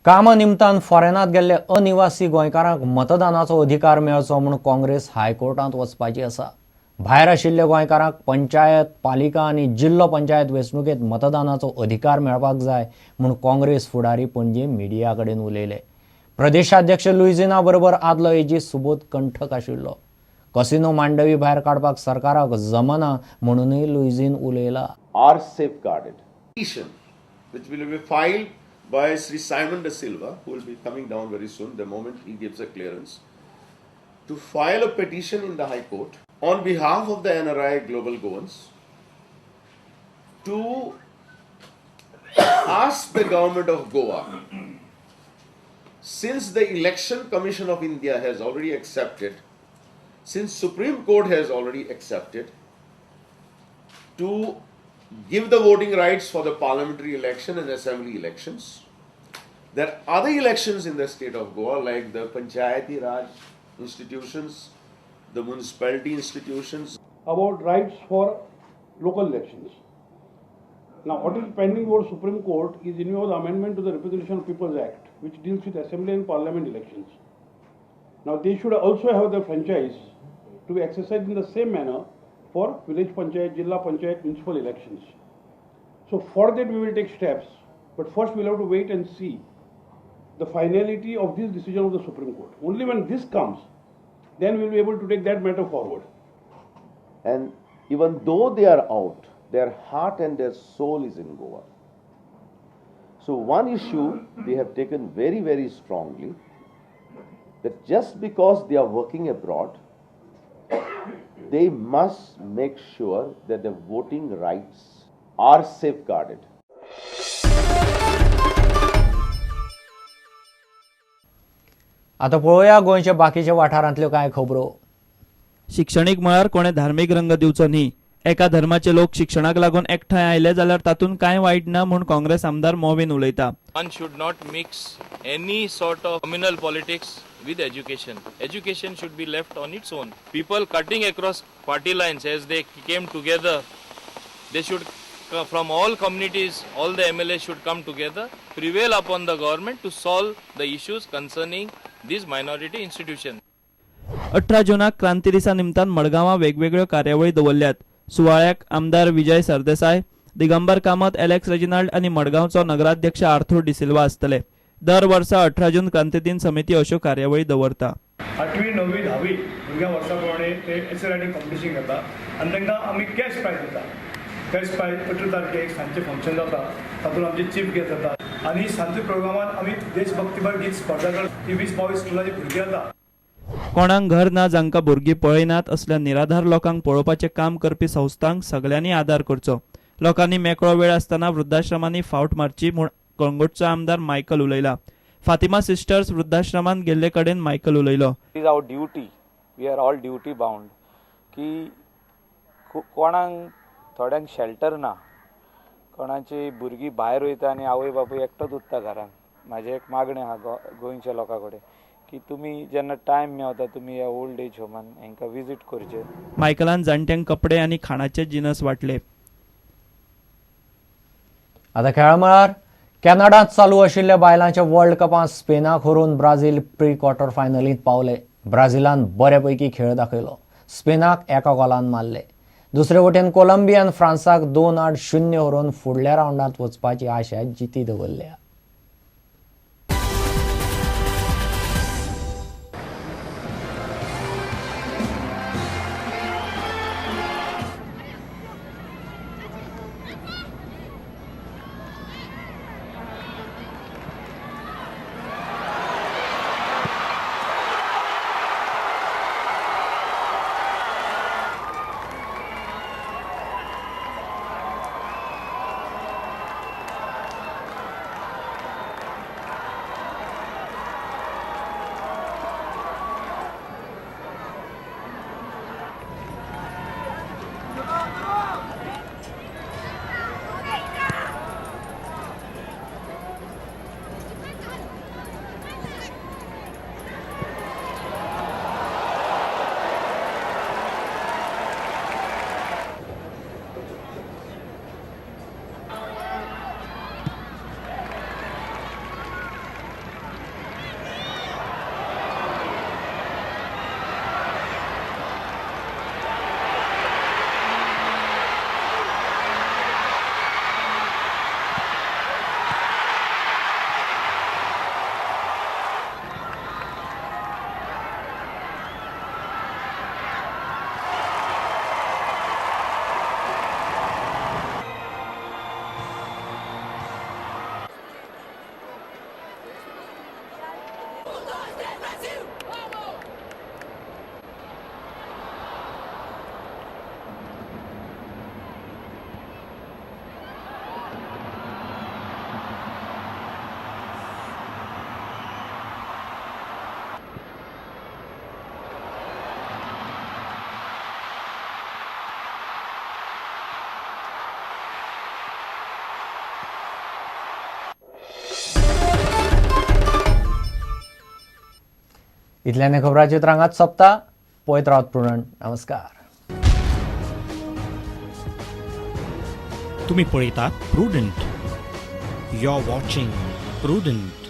कामा निमतान फॉरेनांत गेल्ले अनिवासी गोंयकारांक मतदानाचो अधिकार मेळचो म्हूण काँग्रेस हायकोर्टांत वचपाची आसा. भायर आशिल्ल्या गोंयकारांक पंचायत, पालिका आनी जिल्लो पंचायत वेंचणुकेंत मतदानाचो अधिकार मेळपाक जाय म्हूण काँग्रेस फुडारी पणजे मिडिया कडेन उलयले. प्रदेशाध्यक्ष लुईझिना बरोबर आदलो एजी सुबोध कंठक आशिल्लो. कसिनो मांडवी भायर काडपाक सरकाराक जमना म्हणूनय Luizinho उलयला. Are safeguarded. Petition which will be filed by Sri Simon de Silva, who will be coming down very soon the moment he gives a clearance, to file a petition in the High Court on behalf of the NRI Global Goans to ask the government of Goa, since the Election Commission of India has already accepted, since Supreme Court has already accepted, to give the voting rights for the parliamentary election and assembly elections. There are other elections in the state of Goa, like the Panchayati Raj institutions, the municipality institutions. About rights for local elections. Now, what is pending before Supreme Court is in view of the amendment to the Representation of People's Act, which deals with assembly and parliament elections. Now, they should also have the franchise to be exercised in the same manner for village panchayat, jilla panchayat, municipal elections. So for that we will take steps, but first we will have to wait and see the finality of this decision of the Supreme Court. Only when this comes, then we will be able to take that matter forward. And even though they are out, their heart and their soul is in Goa. So one issue they have taken very, very strongly, that just because they are working abroad, they must make sure that their voting rights are safeguarded. आता पळोवया गोंयच्या बाकीच्या वाठारांतल्यो कांय खबरो. शिक्षणीक मळार कोणे धार्मीक रंग दिवचो न्ही. एका धर्माचे लोक शिक्षणाक लागून एकठांय आयले जाल्यार तातूंत कांय वायट ना म्हूण काँग्रेस आमदार मोविन उलयता. One should not mix any sort of communal politics with education. Education should be left on its own. People cutting across party lines as they came together, they should, from all communities, all the MLAs should come together, prevail upon the government to solve the issues concerning this minority institution. 18 जूनाक क्रांती दिसा निमतान मडगांवां वेगवेगळ्यो कार्यावळी दवरल्यात. सुवाळ्याक आमदार Vijay Sardesai, Digambar Kamat, Alex Reginald आनी मडगांवचो नगराध्यक्ष आर्थूर डिसिल्वा आसतले. दर वर्सा 18 जून क्रांती दिन समिती अश्यो कार्यावळी दवरता. 8वी, 9वी, 10वी भुरग्यां वर्सा प्रमाणे ते एसे रायटींग कॉम्पिटिशन घेता आनी तांकां आमी कॅश प्रायज दिता. कॅश प्रायज 18 तारखेक सांजचें फंक्शन जाता, तातूंत आमचे चीफ गेस्ट जाता आनी सांजच्या प्रोग्रामान आमी देशभक्तीपर गीत स्पर्धा करता. ती 20-22 स्कुलाची भुरगीं जाता. कोणाक घर ना, जांकां भुरगीं पळयनात असल्या निराधार लोकांक पळोवपाचें काम करपी संस्थांक सगल्यांनी आदार करचो. लोकांनी मेकळो वेळ आसतना वृद्धाश्रमांनी फावट मारची म्हूण कळंगूटचो आमदार मायकल उलयला. फातिमा सिस्टर्स वृद्धाश्रमांत गेल्ले कडेन मायकल उलयलो. It is our duty, we are all duty bound की कोणाक थोड्यांक शेल्टर ना, कोणाची भुरगीं भायर वयता आनी आवय बापूय एकटोच उरता घरान. म्हाजें एक मागणें आहा गोंयच्या लोकां कडेन की तुमी जेन्ना टायम मेवता तुमी ह्या ओल्ड एज होमान हांकां विजीट करचें. मायकलान जाणट्यांक कपडे आनी खाणाचे जिनस वांटले. आतां खेळा मळार कॅनडांत चालू आशिल्ल्या बायलांच्या वर्ल्ड कपांत स्पेनाक हरोवन ब्राझील प्री क्वॉर्टर फायनलींत पावले. ब्राझिलान बऱ्यापैकी खेळ दाखयलो. स्पेनाक 1 गोलान मारले. दुसरे वटेन कोलंबियान फ्रांसाक 2-0 हरोवन फुडल्या रावंडांत वचपाची आशा जिती दवरल्या. इतल्यान खबरां चित्रांगात सोंपता. पळयत रावत प्रुडंट. नमस्कार. तुम्ही पळयतात Prudent. You are watching Prudent.